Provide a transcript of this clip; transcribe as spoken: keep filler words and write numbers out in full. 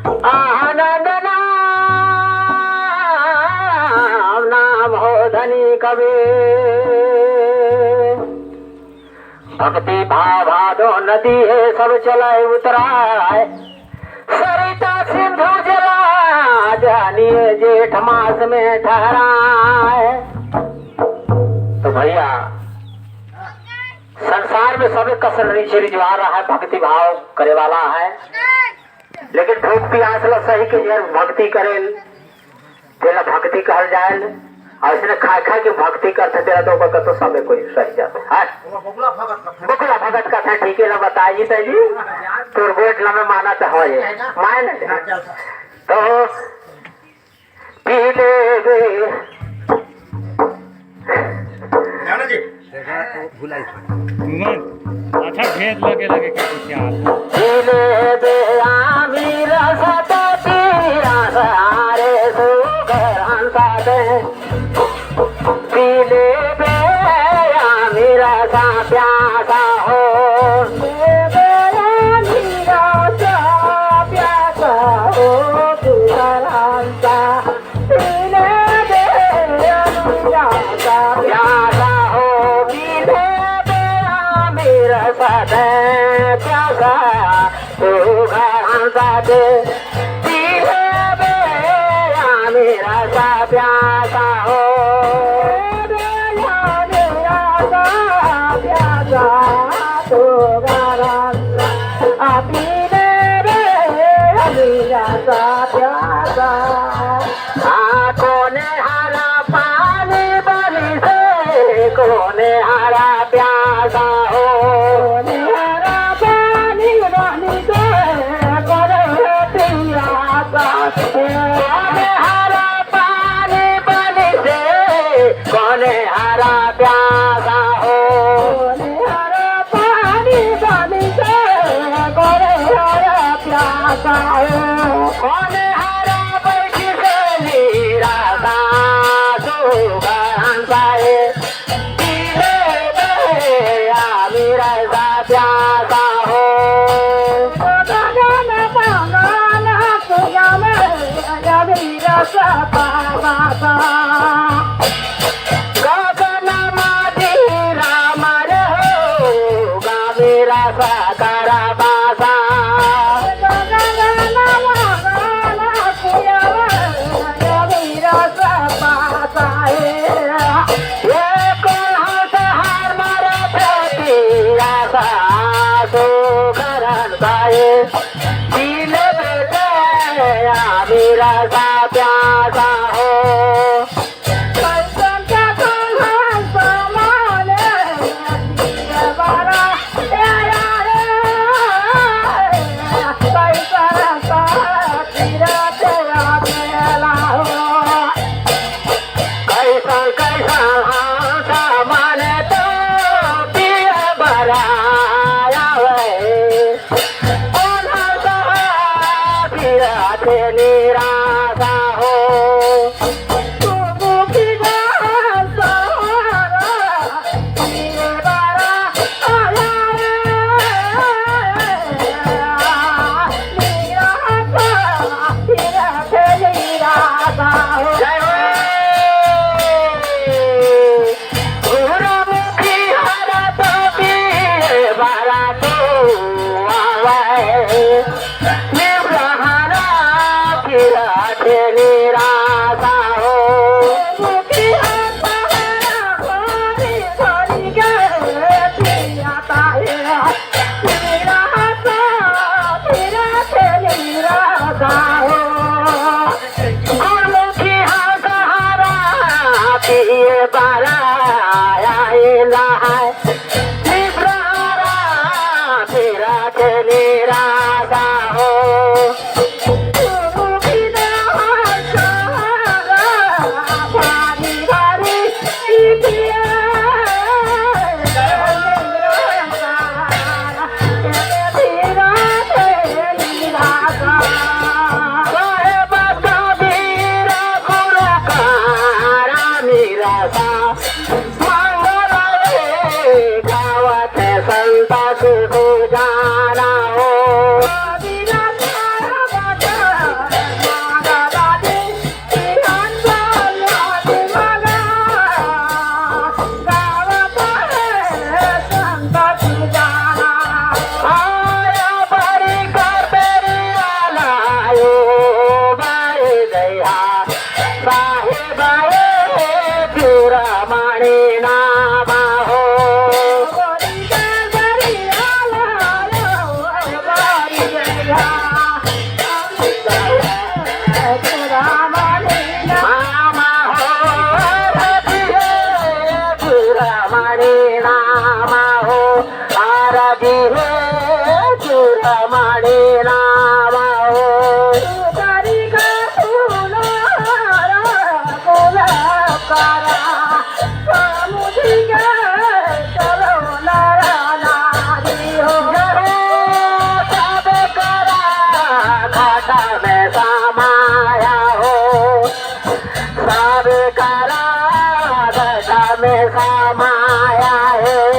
आनंद नाम, नाम हो धनी कबे। भक्ति भाव भादो नदी है, सब चले उतराए। सरिता सिंधु जला, जानिए जेठ मास में ठहराए। तो भैया, संसार में सब कस रीति रिजवार है, भक्ति भाव करे वाला है, लेकिन भूख पियास ला सही के यार भक्ति करेल, तेला भक्ति कहल जाए। और इसने खाए खाए के भक्ति करते तेरा तो ओकर कतो समय कोई सही जाता है। बकुला भगत कथा। बकुला भगत कथा ठीक है ला बताई जी जी। तोर गोठ ला मैं माना तो हो ये। माय नहीं। तो पी लेबे। नाना जी। देखा, वो भुलाई था। तुमन अच्छा भेद लगे लगे के कुछ यार। पी लेबे आमी रस तो पिया सारे सुगरन साथे। पी लेबे आमी रस प्यासा हो। लेबे आमी रस प्यासा हो, सुगरन सा प्यासा हो, पी लेबे आमी रस प्यासा, तू घर साथे। पी लेबे आमी रस प्यासा हो। प्यासा, तू घर आ पी लेबे आमी रस प्यासा। आ, कोने हरा पानी बनी से, कोने हरा प्यासा हो। कोने हरा पानी बनी से, कोने पियासा। कोने हरा पानी बनी से, कोने हरा प्यासा हो। कोने हरा पानी बनी से, कोने हरा प्यासा हो। कोने हरा बैठी से नीरा सासु गरम साए। पी लेबे आमी रस प्यासा हो। गगन मंगन सुगम आमी रस प्यासा। गगन मदिरा मरे हो, गंभीरा सागर बासा। गगन मदिरा मरे हो, गंभीरा सागर बासा। ये कोन हो शहर मरे हो, पीरा सासु गरम साए। पी लेबे आमी रस प्यासा हो। कैसन कैसन हंस मन तो पिए बर आवे। कोन हंस फिरत निरासा हो। जय हो। गुरुमुखी हरा तो पिए बर तो आवे। निब्रहरा फिरत निरासा हो। गुरुमुखी हा सहारा पिए बर आए ना है। निब्रहरा फिरत निरासा हो। में समाया हो, सब करा में समाया है।